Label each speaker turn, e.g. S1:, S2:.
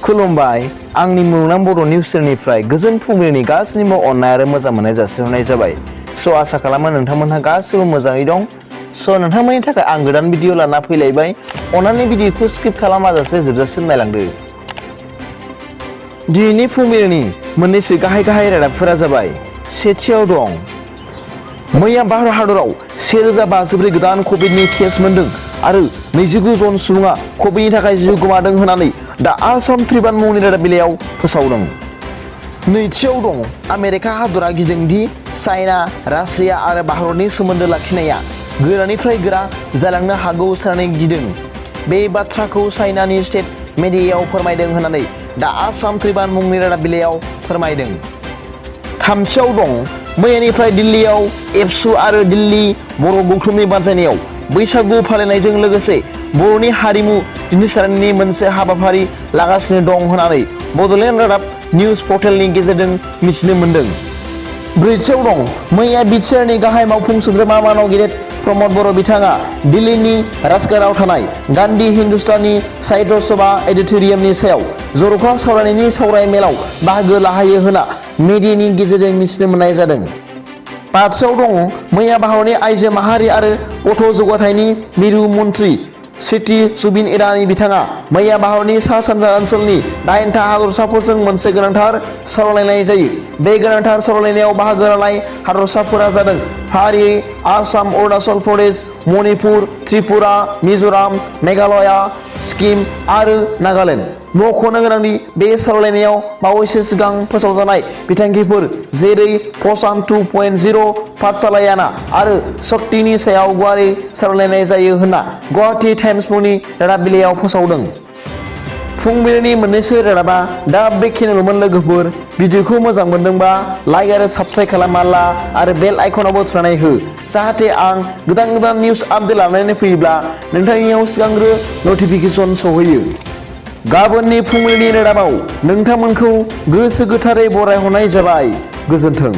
S1: खुलुमबाय आंनि मुलुगनां बड' निउस चेनेलनिफ्राय गोजोन फुंबिलिनि गासैनिबो अननाय आरो मोजां मोननाय जासिहरनाय जाबाय। स' आसा खालामो नोंथांमोनहा गासैबो मोजाङै दं। स' नोंथांमोननि थाखाय आं गोदान भिडिअ लाना फैलायबाय। अन्नानै भिडिअखौ स्किप खालामाजासे जोबजासिम नायलांदो। दिनैनि फुंबिलिनि मोननैसो गाहाय रादाबफोरा जाबाय। सेथियाव दं मैया भारत हादराव 1054 गोदान कभिडनि केस मोनदों आरो 29 जन सुबुङा कभिडनि थाखाय जिउ गोमादों होननानै दा आसाम ट्रिबान मुंनि रादाब बिलाइयाव फोसावदों। नैथियाव दं आमेरिका हादरा गिदोंदि चाइना, रासिया आरो भारतनि सोमोन्दो लाखिनाया गोरानिफ्राय गोरा जालांनो हागौ साननानै गिदों। बे बाथ्राखौ चाइनानि स्टेट मिडियायाव फोरमायदों होननानै दा आसाम ट्रिबान मुंनि रादाब बिलाइयाव फोरमायदों। थामथियाव दं मैयानिफ्राय दिल्लीयाव एबसु आरो दिल्ली बर' गौथुमनि बानजायनायाव बैसागु फालिनायजों लोगोसे बर'नि हारिमु दिन्थिसारनायनि मोनसे हाबाफारि लागासिनो दं होननानै बड'लेण्ड रादाब निउस पर्टेलनि गेजेरजों मिथिनो मोन्दों। ब्रैथियाव दं मैया बिटिआरनि गाहाय मावफुं सोद्रोमा मानव गेदेर प्रमद बर' बिथाङा दिल्लीनि राजघाटआव थानाय गान्धी हिन्दुस्तानी साहित्य सभा एडिट'रियामनि सायाव जर'खा सावरायनायनि सावराय मेलाव बाहागो लाहैयो होनना मिडियानि गेजेरजों मिथिनो मोननाय जादों। पाँचआव दं मैया भारतनि आइजो माहारि आरो गथ' जौगाथायनि मिरु मन्त्रि स्मृति जुबिन इरानी बिथाङा मैया भारतनि सा सानजा ओनसोलनि 9था हादरसाफोरजों मोनसे गोनांथार सावरायलायनाय जायो। बे गोनांथार सावरायलायनायाव बाहागो लानाय हादरसाफोरा जादों फारियै आसाम, अरुणाचल प्रदेश, मणिपुर, त्रिपुरा, मिज'राम, मेघालया, सिक्किम आरो नागालेण्ड। मख'नो गोनांदि बे सावरायलायनायाव बावैसो सिगां फोसावजानाय बिथांखिफोर जेरै पसान 2.0 पाठशालायाना आरो शक्तिनि सायाव गुवारै सावरायलायनाय जायो होनना गुवाहाटी टाइम्स मुंनि रादाब बिलाइयाव फोसावदों। फुंबिलिनि मोननैसो रादाबा दा बेखिनिल'मोन लोगोफोर। भिडिअखौ मोजां मोनदोंबा लाइक आरो साबस्क्राइब खालामना ला आरो बेल आइकनावबो थुनानै हो जाहाथे आं गोदान निउस आपडेट लानानै फैयोब्ला नोंथांनियाव सिगांग्रो नटिफिकेसन सहैयो। गाबोननि फुंबिलिनि रादाबाव नोंथांमोनखौ गोसो गोथारै बरायहरनाय जाबाय। गोजोन्थों।